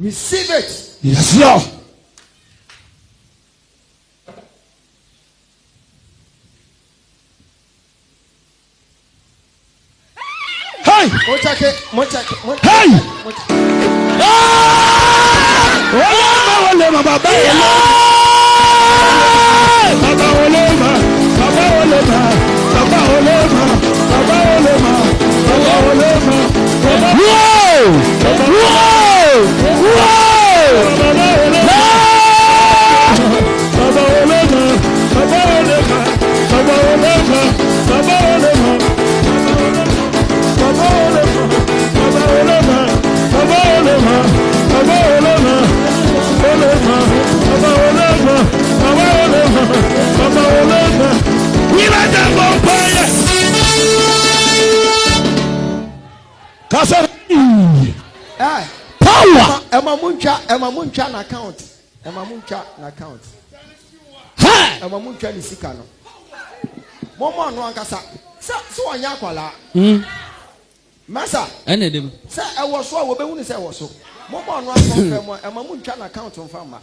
Receive it. Yes, Lord. Hey! Mo check it, mo check it, mo Hey! mo check. Olema, olema, baba, olema. Baba, olema, baba, olema, baba, olema, baba, olema, baba, olema, baba. Whoa! Whoa! Whoa! Baba, olema, baba, olema, baba, olema, baba, olema. Baba olema, baba olema, baba olema, baba olema, olema, baba olema, baba olema, baba olema. We let them go fire. Kasa Eh, power. Ɛma mo ntwa, ɛma mo ntwa n'account. Ɛma mo ntwa n'account. Hey! Ɛma mo ntwa ne sika no. Mo mo ano ankasa. Sɛ sɛ ɔnyɛ akwalaa. Masa. Ɛna ɛdɛm. Sɛ ɛwɔ so a wɔbɛhu ne sɛ ɛwɔ so. Mo mo ano akɔnfɛn mo ɛma mo ntwa n'account nfa mma.